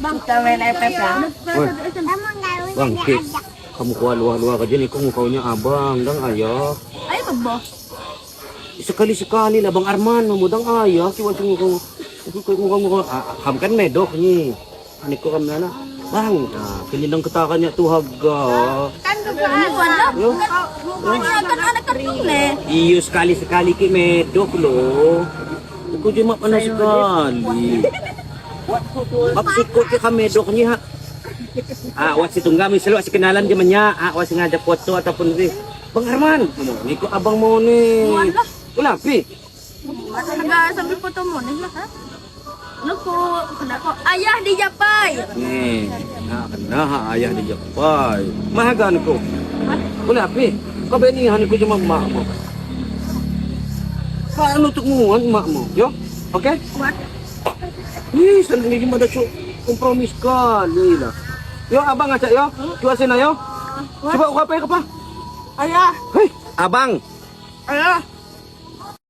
Bang, kita main FF ya. Woi. Bang, Ki. Kamu kuah luah-luah aja nih, kok mukanya abang, dang ayah. Ayo bebo. Sekali-sekali lah Bang Arman, mau dang ayah, ki wajah muka muka muka ham kan medok nih. Ani ko kam nana. Bang, nah, kinindang ketakannya tuh haga. Kan bukan. Kan anak kartung nih. Iyo sekali-sekali ki medok loh. Aku cuma pernah sekali. Maksud ko ki kamedok niya. Ah, wat si tungga misal wat si kenalan di menya, ah wat si ngajak foto ataupun si Bang Arman. Ni ko abang mo ni. Wala pi. Naga sambil foto mo nih lah. Nuku, kenapa ayah dijapai? Nih, nah kena ha ayah di Japai. Mahagan ko. Wala pi. Kau beni han ko cuma mak mo. Paano untuk muan mak mo? Yo, oke? What? Ih, seneng ini mah cuk kompromis kali lah. Yo, abang ngajak yo. Cuasin ayo. Coba uka apa ya, pa? Ayah, Hei, abang. ayah.